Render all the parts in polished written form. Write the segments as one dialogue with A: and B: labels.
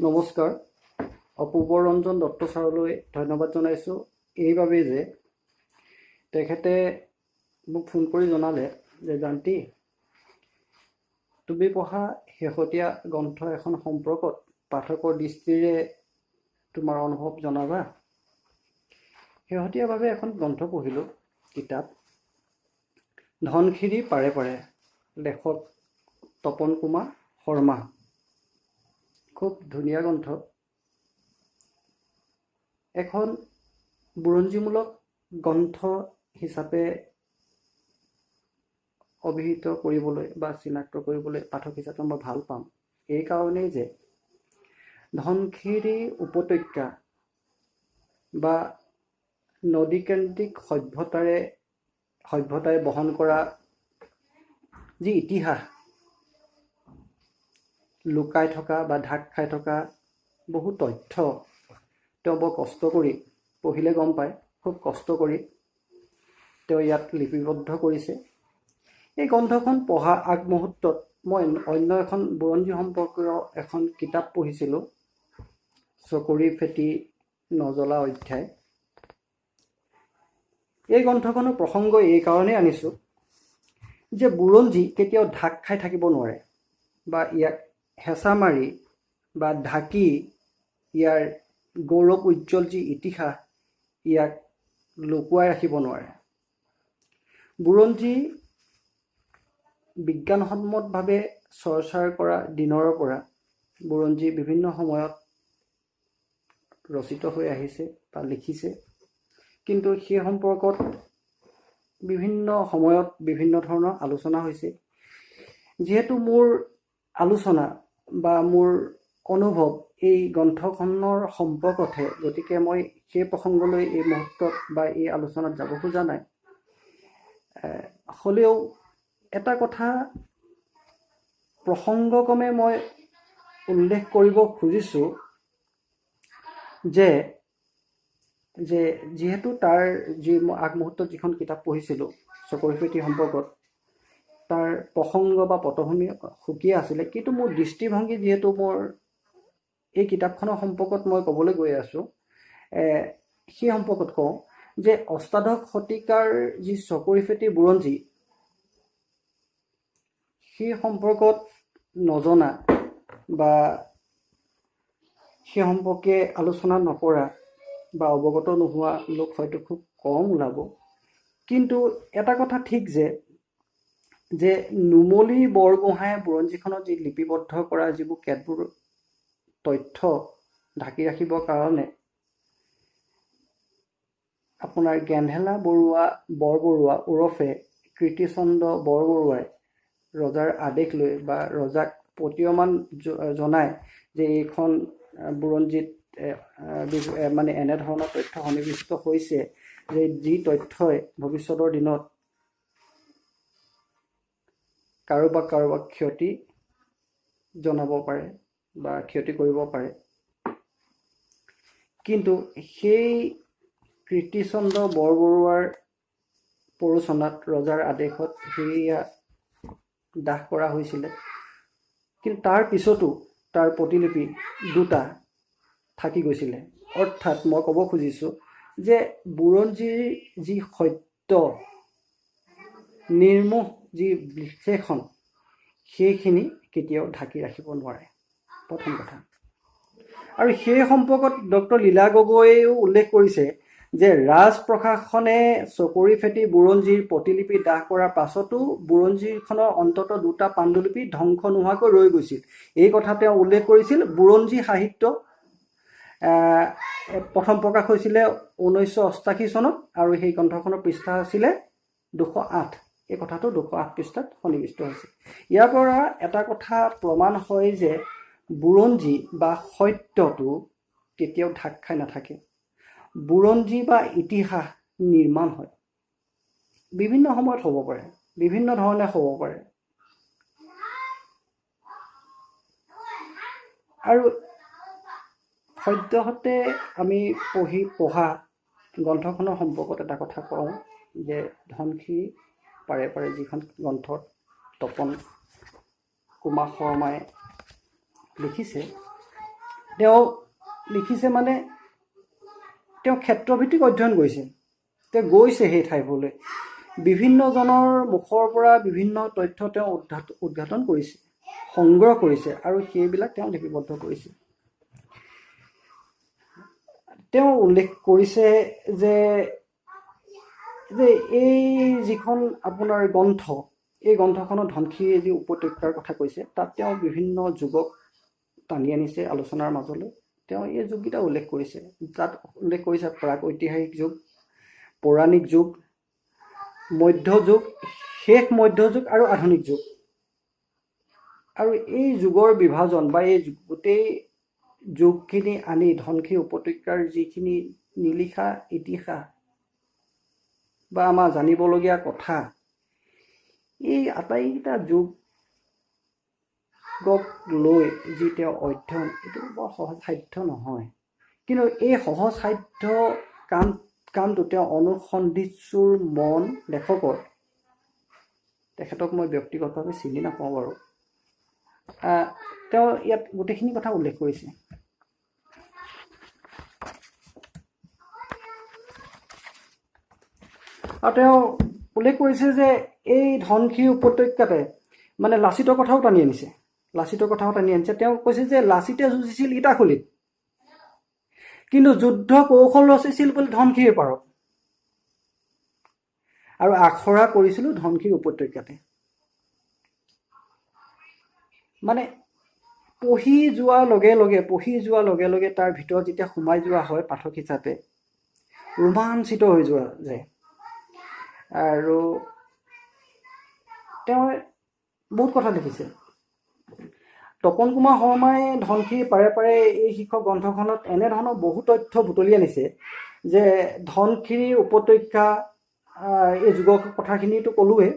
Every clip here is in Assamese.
A: নমস্কাৰ। অপূৰ্ব ৰঞ্জন দত্ত ছাৰলৈ ধন্যবাদ জনাইছোঁ এইবাবেই যে তেখেতে মোক ফোন কৰি জনালে যে জান্তি, তুমি পঢ়া শেহতীয়া গ্ৰন্থ এখন সম্পৰ্কত পাঠকৰ দৃষ্টিৰে তোমাৰ অনুভৱ জনাবা। শেহতীয়াভাৱে এখন গ্ৰন্থ পঢ়িলোঁ, কিতাপ ধনশিৰি পাৰে পাৰে, লেখক তপন কুমাৰ শৰ্মা। খুব ধুনীয়া গ্ৰন্থ। এখন বুৰঞ্জীমূলক গ্ৰন্থ হিচাপে অভিহিত কৰিবলৈ বা চিনাক্ত কৰিবলৈ পাঠক হিচাপে মই ভাল পাম এই কাৰণেই যে ধনশিৰি উপত্যকা বা নদীকেন্দ্ৰিক সভ্যতাই বহন কৰা যি ইতিহাস, লুকাই থকা বা ঢাক খাই থকা বহু তথ্য তেওঁ বৰ কষ্ট কৰি, পঢ়িলে গম পায়, খুব কষ্ট কৰি তেওঁ ইয়াত লিপিবদ্ধ কৰিছে। এই গ্ৰন্থখন পঢ়া আগমুহূৰ্তত মই অন্য এখন বুৰঞ্জী সম্পৰ্কীয় এখন কিতাপ পঢ়িছিলোঁ, চকৰি ফেটি নজ্বলা অধ্যায়। এই গ্ৰন্থখনৰ প্ৰসংগ এই কাৰণেই আনিছোঁ যে বুৰঞ্জী কেতিয়াও ঢাক খাই থাকিব নোৱাৰে বা ইয়াক হেঁচা মাৰি বা ঢাকি ইয়াৰ গৌৰৱ উজ্জ্বল যি ইতিহাস ইয়াক লুকুৱাই ৰাখিব নোৱাৰে। বুৰঞ্জী বিজ্ঞানসন্মতভাৱে চৰ্চাৰ কৰা দিনৰ পৰা বুৰঞ্জী বিভিন্ন সময়ত ৰচিত হৈ আহিছে বা লিখিছে, কিন্তু সেই সম্পৰ্কত বিভিন্ন সময়ত বিভিন্ন ধৰণৰ আলোচনা হৈছে। যিহেতু মোৰ আলোচনা বা মোৰ অনুভৱ এই গ্ৰন্থখনৰ সম্পৰ্কতহে, গতিকে মই সেই প্ৰসংগলৈ এই মুহূৰ্তত বা এই আলোচনাত যাব খোজা নাই। হ'লেও এটা কথা প্ৰসংগক্ৰমে মই উল্লেখ কৰিব খুজিছোঁ যে যে যিহেতু তাৰ যি মই আগমুহূৰ্তত যিখন কিতাপ পঢ়িছিলোঁ চকৰি ফেটি সম্পৰ্কত, তাৰ প্ৰসংগ বা পটভূমি সুকীয়া আছিলে, কিন্তু মোৰ দৃষ্টিভংগী যিহেতু মোৰ এই কিতাপখনৰ সম্পৰ্কত মই ক'বলৈ গৈ আছোঁ, সেই সম্পৰ্কত কওঁ যে অষ্টাদশ শতিকাৰ যি চকৰি ফেটি বুৰঞ্জী, সেই সম্পৰ্কত নজনা বা সেই সম্পৰ্কে আলোচনা নকৰা বা অৱগত নোহোৱা লোক হয়তো খুব কম ওলাব। কিন্তু এটা কথা ঠিক যে যে নুমলী বৰগোহাঁয়ে বুৰঞ্জীখনত যি লিপিবদ্ধ কৰা যিবোৰ কেতবোৰ তথ্য ঢাকি ৰাখিবৰ কাৰণে আপোনাৰ গেন্ধেলা বৰুৱা বৰবৰুৱা ওৰফে কীৰ্তিচন্দ্ৰ বৰবৰুৱাই ৰজাৰ আদেশ লৈ বা ৰজাক প্ৰতীয়মান জনাই যে এইখন বুৰঞ্জীত মানে এনেধৰণৰ তথ্য সন্নিৱিষ্ট হৈছে যে যি তথ্যই ভৱিষ্যতৰ দিনত কাৰোবাক কাৰোবাক ক্ষতি জনাব পাৰে বা ক্ষতি কৰিব পাৰে। কিন্তু সেই কীৰ্তিচন্দ্ৰ বৰবৰুৱাৰ প্ৰৰোচনাত ৰজাৰ আদেশত সেয়া দাহ কৰা হৈছিলে, কিন্তু তাৰ পিছতো তাৰ প্ৰতিলিপি দুটা থাকি গৈছিলে। অৰ্থাৎ মই ক'ব খুজিছোঁ যে বুৰঞ্জীৰ যি সত্য নিৰ্মোহ যি বিশ্লেষণ, সেইখিনি কেতিয়াও ঢাকি ৰাখিব নোৱাৰে, প্ৰথম কথা। আৰু সেই সম্পৰ্কত ডক্টৰ লীলা গগৈয়েও উল্লেখ কৰিছে যে ৰাজ প্ৰশাসনে চকৰি ফেটি বুৰঞ্জীৰ প্ৰতিলিপি দাহ কৰাৰ পাছতো বুৰঞ্জীখনৰ অন্ততঃ দুটা পাণ্ডুলিপি ধ্বংস নোহোৱাকৈ ৰৈ গৈছিল। এই কথা তেওঁ উল্লেখ কৰিছিল। বুৰঞ্জী সাহিত্য প্ৰথম প্ৰকাশ হৈছিলে 1988 চনত আৰু সেই গ্ৰন্থখনৰ পৃষ্ঠা আছিলে 208। এই কথাটো 208 পৃষ্ঠাত সন্নিৱিষ্ট হৈছে। ইয়াৰ পৰা এটা কথা প্ৰমাণ হয় যে বুৰঞ্জী বা সত্যটো কেতিয়াও ঢাক খাই নাথাকে। বুৰঞ্জী বা ইতিহাস নিৰ্মাণ হয়, বিভিন্ন সময়ত হ'ব পাৰে, বিভিন্ন ধৰণে হ'ব পাৰে। আৰু সদ্যহতে আমি পঢ়া গ্ৰন্থখনৰ সম্পৰ্কত এটা কথা কওঁ যে ধনশিৰি পাৰে পাৰে যিখন গ্ৰন্থত তপন কুমাৰ শৰ্মাই লিখিছে, তেওঁ লিখিছে, মানে তেওঁ ক্ষেত্ৰভিত্তিক অধ্যয়ন কৰিছে, তেওঁ গৈছে সেই ঠাইবোৰলৈ, বিভিন্নজনৰ মুখৰ পৰা বিভিন্ন তথ্য তেওঁ উদ্ঘাটন কৰিছে, সংগ্ৰহ কৰিছে আৰু সেইবিলাক তেওঁ লিপিবদ্ধ কৰিছে। তেওঁ উল্লেখ কৰিছে যে যে এই যিখন আপোনাৰ গ্ৰন্থ, এই গ্ৰন্থখনত ধনশিৰি যি উপত্যকাৰ কথা কৈছে, তাত তেওঁ বিভিন্ন যুগক টানি আনিছে আলোচনাৰ মাজলৈ। তেওঁ এই যুগকেইটা উল্লেখ কৰিছে। তাত উল্লেখ কৰিছে প্ৰাক ঐতিহাসিক যুগ, পৌৰাণিক যুগ, মধ্যযুগ, শেষ মধ্যযুগ আৰু আধুনিক যুগ। আৰু এই যুগৰ বিভাজন বা এই গোটেই যুগখিনি আনি ধনশিৰি উপত্যকাৰ যিখিনি নিলিখা ইতিহাস বা আমাৰ জানিবলগীয়া কথা, এই আটাইকেইটা যুগক লৈ যি তেওঁ অধ্যয়ন, এইটো বৰ সহজসাধ্য নহয়। কিন্তু এই সহজসাধ্য কামটো তেওঁ অনুসন্ধিৎসুৰ মন লেখকৰ, তেখেতক মই ব্যক্তিগতভাৱে চিনি নাপাওঁ বাৰু, তেওঁ ইয়াত গোটেইখিনি কথা উল্লেখ কৰিছে। আৰু তেওঁ উল্লেখ কৰিছে যে এই ধনশিৰি উপত্যকাতে মানে লাচিতৰ কথাও টানি আনিছে, লাচিতৰ কথাও টানি আনিছে। তেওঁ কৈছে যে লাচিতে যুঁজিছিল ইটাখুলিত, কিন্তু যুদ্ধ কৌশল ৰচিছিল বোলে ধনশিৰিৰ পাৰত, আৰু আখৰা কৰিছিলোঁ ধনশিৰি উপত্যকাতে। মানে পঢ়ি যোৱাৰ লগে লগে, পঢ়ি যোৱাৰ লগে লগে তাৰ ভিতৰত যেতিয়া সোমাই যোৱা হয় পাঠক হিচাপে, ৰোমাঞ্চিত হৈ যোৱা যায়। আৰু তেওঁ বহুত কথা লিখিছে। তপন কুমাৰ শৰ্মাই ধনশিৰি পাৰে পাৰে এই শীৰ্ষক গ্ৰন্থখনত এনেধৰণৰ বহু তথ্য বুটলি আনিছে যে ধনশিৰি উপত্যকা, এই যুগৰ কথাখিনিতো ক'লোৱেই,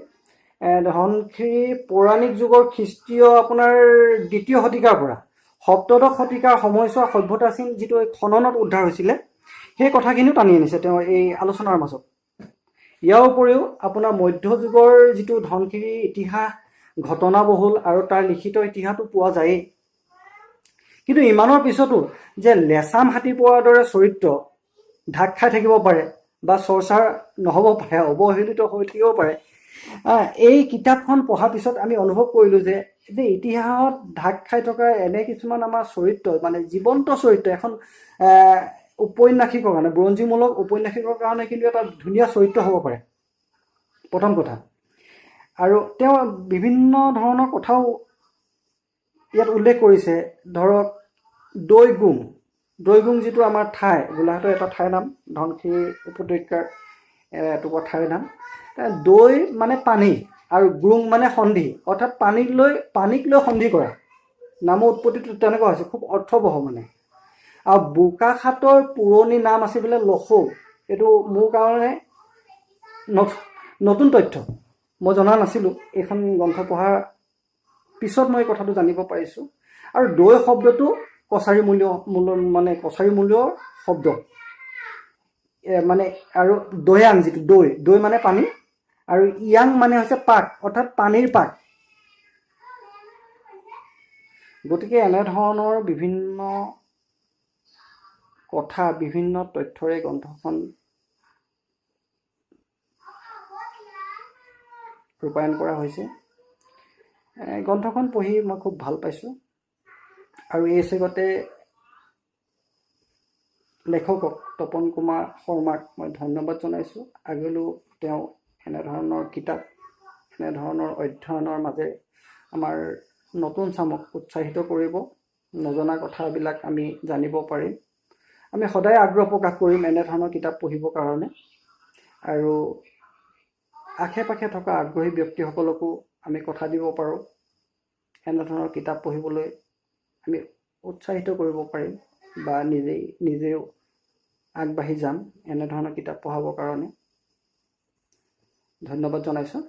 A: ধনশিৰি পৌৰাণিক যুগৰ খ্ৰীষ্টীয় আপোনাৰ দ্বিতীয় শতিকাৰ পৰা সপ্তদশ শতিকাৰ সময়ছোৱা সভ্যতাচীন যিটো খননত উদ্ধাৰ হৈছিলে, সেই কথাখিনিও টানি আনিছে তেওঁ এই আলোচনাৰ মাজত। ইয়াৰ উপৰিও আপোনাৰ মধ্যযুগৰ যিটো ধনশিৰি ইতিহাস ঘটনাবহুল আৰু তাৰ লিখিত ইতিহাসটো পোৱা যায়েই। কিন্তু ইমানৰ পিছতো যে লেচাম হাতী পোৱাৰ দৰে চৰিত্ৰ ঢাক খাই থাকিব পাৰে বা চৰ্চাৰ নহ'ব পাৰে, অৱহেলিত হৈ থাকিব পাৰে, এই কিতাপখন পঢ়াৰ পিছত আমি অনুভৱ কৰিলোঁ যে যে ইতিহাসত ঢাক খাই থকা এনে কিছুমান আমাৰ চৰিত্ৰ, মানে জীৱন্ত চৰিত্ৰ, এখন উপন্যাসিকৰ কাৰণে, বুৰঞ্জীমূলক উপন্যাসিকৰ কাৰণে কিন্তু এটা ধুনীয়া চৰিত্ৰ হ'ব পাৰে, প্ৰথম কথা। আৰু তেওঁ বিভিন্ন ধৰণৰ কথাও ইয়াত উল্লেখ কৰিছে। ধৰক দৈগুং, দৈগুং যিটো আমাৰ ঠাই, গোলাঘাটৰ এটা ঠাইৰ নাম, ধনশিৰি উপত্যকাৰ এটুকুৰা ঠাইৰ নাম। দৈ মানে পানী আৰু গুং মানে সন্ধি, অৰ্থাৎ পানীক লৈ সন্ধি কৰা, নামৰ উৎপত্তিটো তেনেকুৱা হৈছে, খুব অৰ্থবহ মানে। আৰু বোকাখাটৰ পুৰণি নাম আছে বোলে লখৌ, এইটো মোৰ কাৰণে নতুন তথ্য, মই জনা নাছিলোঁ। এইখন গ্ৰন্থ পঢ়াৰ পিছত মই এই কথাটো জানিব পাৰিছোঁ। আৰু দৈ শব্দটো কছাৰী মূল্য মানে কছাৰী মূল্যৰ শব্দ, মানে আৰু দৈয়াং যিটো দৈ, দৈ মানে পানী আৰু ইয়াং মানে হৈছে পাক, অৰ্থাৎ পানীৰ পাক। গতিকে এনেধৰণৰ বিভিন্ন কথা, বিভিন্ন তথ্যৰে গ্ৰন্থখন ৰূপায়ণ কৰা হৈছে। গ্ৰন্থখন পঢ়ি মই খুব ভাল পাইছোঁ। আৰু এই চেগতে লেখকক তপন কুমাৰ শৰ্মাক মই ধন্যবাদ জনাইছোঁ। আগলৈও তেওঁ এনেধৰণৰ কিতাপ, এনেধৰণৰ অধ্যয়নৰ মাজেৰে আমাৰ নতুন চামক উৎসাহিত কৰিব, নজনা কথাবিলাক আমি জানিব পাৰিম। আমি সদায় আগ্ৰহ প্ৰকাশ কৰিম এনেধৰণৰ কিতাপ পঢ়িবৰ কাৰণে, আৰু আশে পাশে থকা আগ্ৰহী ব্যক্তিসকলকো আমি কথা দিব পাৰোঁ, এনেধৰণৰ কিতাপ পঢ়িবলৈ আমি উৎসাহিত কৰিব পাৰিম বা নিজেও আগবাঢ়ি যাম এনেধৰণৰ কিতাপ পঢ়াবৰ কাৰণে। ধন্যবাদ জনাইছোঁ।